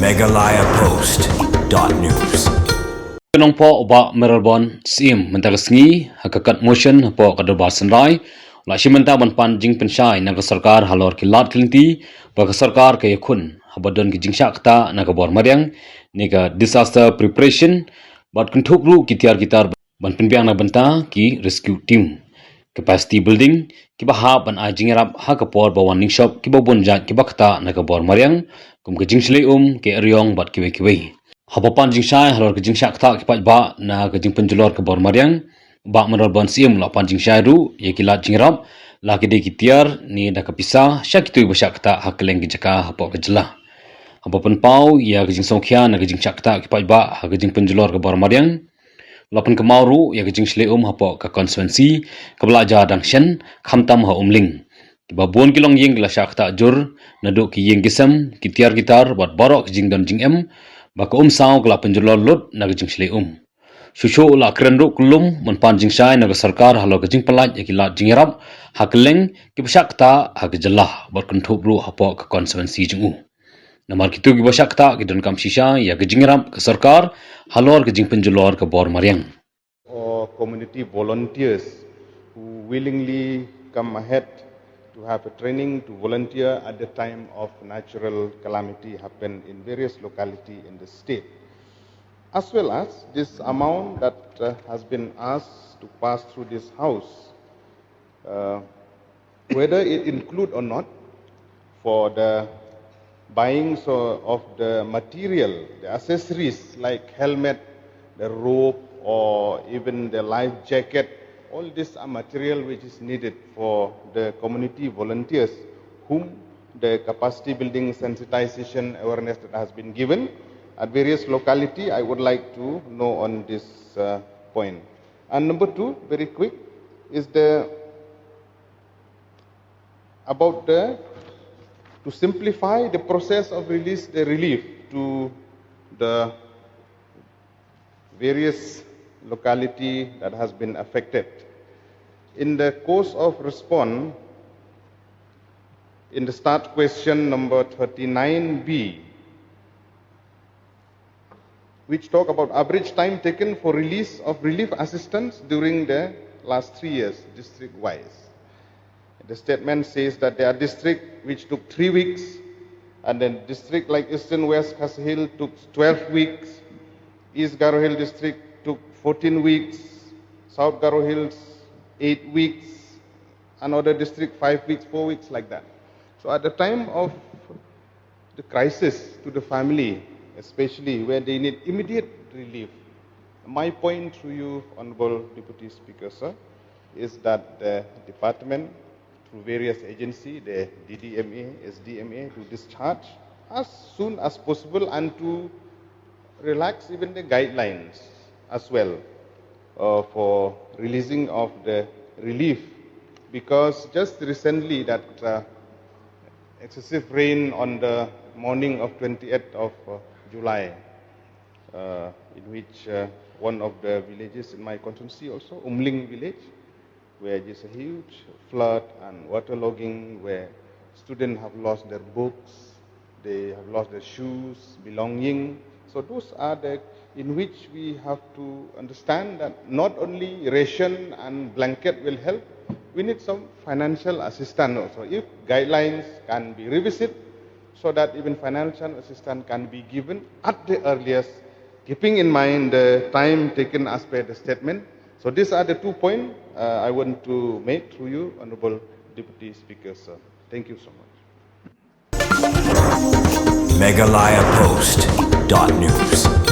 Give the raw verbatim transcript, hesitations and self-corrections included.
Meghalaya Post dot news. Nongpoh u Bah Mayralborn Syiem mynta ka sngi ha ka kat motion hapoh ka Dorbar Synrai, u la shim bynta ban pan jingpynshai na ka sorkar halor ki lad ki lynti ba ka sorkar ka ïakhun haba don ki jingshah ktah na ka bor mariang, ne ka disaster preparation, bad kynthup ruh ki tiar ki tar ban pynbiang na bynta ki rescue team, capacity building, kiba hap ban ai jingïarap ha ka por ba wan ïingshop kiba bun jait kiba ktah na ka bor mariang, kum ka jingshlei um, ka eriong bad kiwei kiwei. Haba pan jingshai halor ka jingshah ktah ki paidbah na ka jingpynjulor ka bor mariang, u Bah Mayralborn Syiem u la pan jingshai ruh ïa ki lad jingïarap, la ki dei ki tiar ne da ka pisa, sha kito kiba shah ktah ha kylleng ki jaka hapoh ka jylla. Haba pynpaw ïa ka jingsngewkhia na ka jingshah ktah ki paidbah ha ka jingpynjulor ka bor mariang, u la pynkynmaw ruh ïa ka jingshlei um hapoh ka constituency kaba la jia dang shen, khamtam ha Umling. Kiba bun ki longïing ki la shah ktah jur, naduh ki ïing ki sem, ki tiar ki tar bad baroh ki jingdon jingem, ba ka um saw ka la pynjulor lut na ka jingshlei um. Shuh shuh u la kren ruh kyllum ban pan jingshai na ka sorkar halor ka jingpynlait ïa ki lad jingïarap ha kylleng kiba shah ktah ha ka jylla, bad kynthup ruh hapoh ka constituency jong u. Namar kito kiba shah ktah ki donkam shisha ïa ka jingïarap ka sorkar halor ka jingpynjulor ka bor mariang. Or community volunteers who willingly come ahead to have a training to volunteer at the time of natural calamity happen in various locality in the state. As well as this amount that uh, has been asked to pass through this house, uh, whether it include or not, for the buying so of the material, the accessories like helmet, the rope, or even the life jacket, all these are material which is needed for the community volunteers whom the capacity building sensitization awareness that has been given at various locality. I would like to know on this uh, point. And number two, very quick, is the about the to simplify the process of release the relief to the various locality that has been affected. In the course of response, in the start question number thirty-nine B, which talk about average time taken for release of relief assistance during the last three years, district wise. The statement says that there are districts which took three weeks, and then district like Eastern West Khasi Hills took twelve weeks, East Garo Hill district took fourteen weeks, South Garo Hills eight weeks, another district five weeks, four weeks, like that. So at the time of the crisis to the family, especially where they need immediate relief, my point to you, Honorable Deputy Speaker, sir, is that the department, through various agency, the D D M A, S D M A, to discharge as soon as possible and to relax even the guidelines as well uh, for releasing of the relief, because just recently that uh, excessive rain on the morning of twenty-eighth of uh, July, uh, in which uh, one of the villages in my constituency also, Umling village, where there's a huge flood and water logging, where students have lost their books, they have lost their shoes, belonging. So those are the in which we have to understand that not only ration and blanket will help, we need some financial assistance also. If guidelines can be revisited so that even financial assistance can be given at the earliest, keeping in mind the time taken as per the statement. So these are the two points uh, I want to make through you, Honorable Deputy Speaker, sir. Thank you so much. Meghalaya Post dot news.